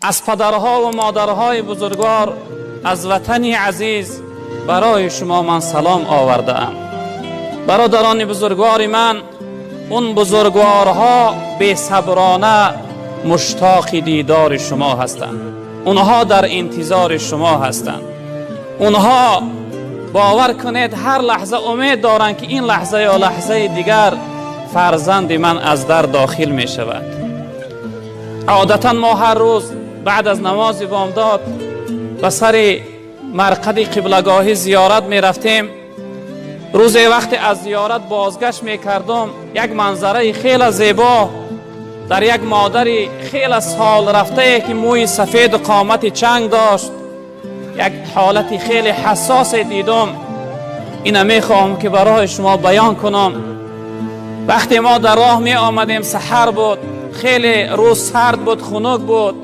از پدرها و مادرهای بزرگوار از وطن عزیز برای شما من سلام آورده ام. برادران بزرگوار من، اون بزرگوارها بی صبرانه مشتاق دیدار شما هستند. اونها در انتظار شما هستند. اونها باور کنید هر لحظه امید دارند که این لحظه یا لحظه دیگر فرزند من از در داخل می شود. عادتا ما هر روز بعد از نماز بامداد به سر مرقد قبلگاهی زیارت می رفتیم. روز وقتی از زیارت بازگشت می کردم، یک منظره خیلی زیبا در یک مادر خیلی سال رفته که موی سفید و قامت چنگ داشت، یک حالت خیلی حساس دیدم. اینو میخواهم که برای شما بیان کنم. وقتی ما در راه می آمدیم، سحر بود، خیلی روز سرد بود، خنک بود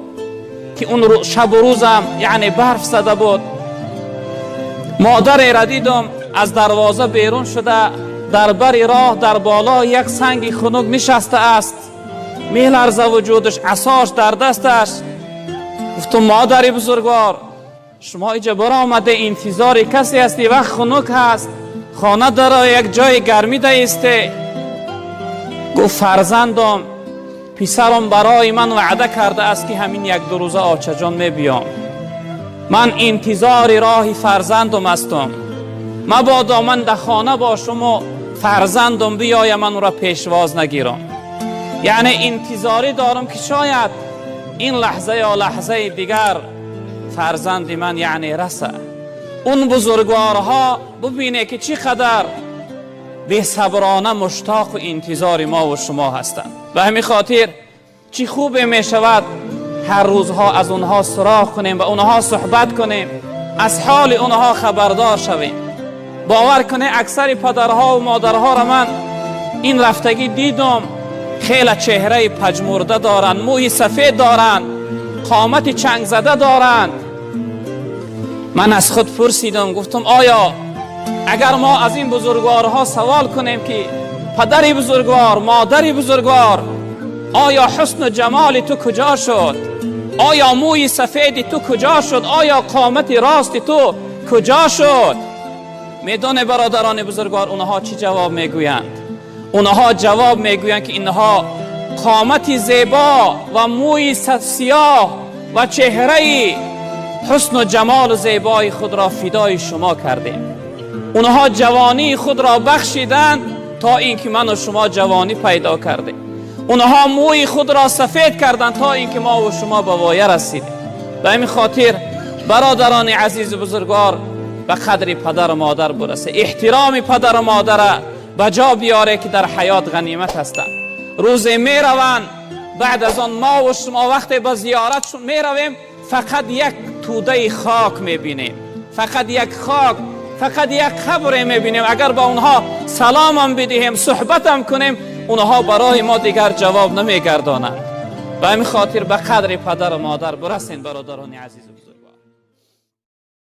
که اون شب و روزم یعنی برف زده بود. مادر را دیدم از دروازه بیرون شده، در بر راه در بالا یک سنگ خنک نشسته است، میلرزه وجودش، عصاش در دستش. گفتم مادر بزرگوار، شما اینجا برآمده انتظار کسی هستی، وقت خنک هست، خانه داره، یک جای گرمی دایسته. گفت فرزندم، پسرم برای من وعده کرده است که همین یک دو روزه آچه جان می بیام. من انتظار راه فرزندم هستم، مبادا من در خانه باشم و فرزندم بیایم من او را پیشواز نگیرم. یعنی انتظاری دارم که شاید این لحظه یا لحظه دیگر فرزند من یعنی رسه. اون بزرگوارها ببینه که چی قدر بی صبرانه مشتاق و انتظار ما و شما هستند. به همین خاطر چی خوب می شود هر روزها از اونها سراغ کنیم و اونها صحبت کنیم، از حال اونها خبردار شویم. باور کنه اکثر پدرها و مادرها را من این رفتگی دیدم، خیلی چهره پژمرده دارند، موی سفید دارند، قامت چنگ زده دارند. من از خود پرسیدم، گفتم آیا اگر ما از این بزرگوارها سوال کنیم که پدر بزرگوار، مادر بزرگوار، آیا حسن و جمال تو کجا شد؟ آیا موی سفید تو کجا شد؟ آیا قامت راست تو کجا شد؟ میدانه برادران بزرگوار اونها چی جواب میگویند؟ اونها جواب میگویند که اینها قامت زیبا و موی سیاه و چهره حسن و جمال و زیبای خود را فدای شما کردیم. اونها جوانی خود را بخشیدند تا اینکه من و شما جوانی پیدا کردیم. اونها موی خود را سفید کردند تا اینکه ما و شما به وایه رسیدیم. به همین خاطر برادران عزیز بزرگوار، به قدر پدر و مادر برسه، احترام پدر و مادر به جا بیاره که در حیات غنیمت هستند. روز میروند، بعد از آن ما و شما وقتی به زیارتشون میرویم فقط یک توده خاک میبینیم، فقط یک خاک، فقط یک قبر میبینیم. اگر با اونها سلام هم بدهیم، صحبت هم کنیم، اونها برای ما دیگر جواب نمیگردانند. به همین خاطر به قدر پدر و مادر برسین برادران عزیز و بزرگ.